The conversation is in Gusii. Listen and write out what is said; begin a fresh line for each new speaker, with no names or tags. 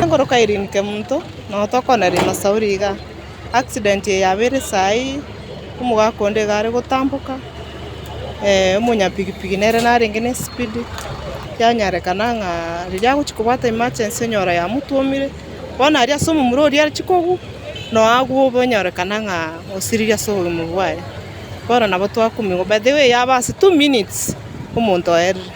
Engoroka Irene Kemunto, noo tokoneria Masauri igaa. Accident eye yabeire saii, omogaka onde iga are gotamboka, omonyapikipiki nere narenge na espeed, yanyarekana ng'a riria agochia kobwata emergency onyora yamotwomire, bono aria ase omomura oria achia kogwa, noo agwo onyorekana ng'a osiririe ase obogima bwaye. Bono nabo twakumigwa, by the way yaba ase 2 minutes, omonto oerire.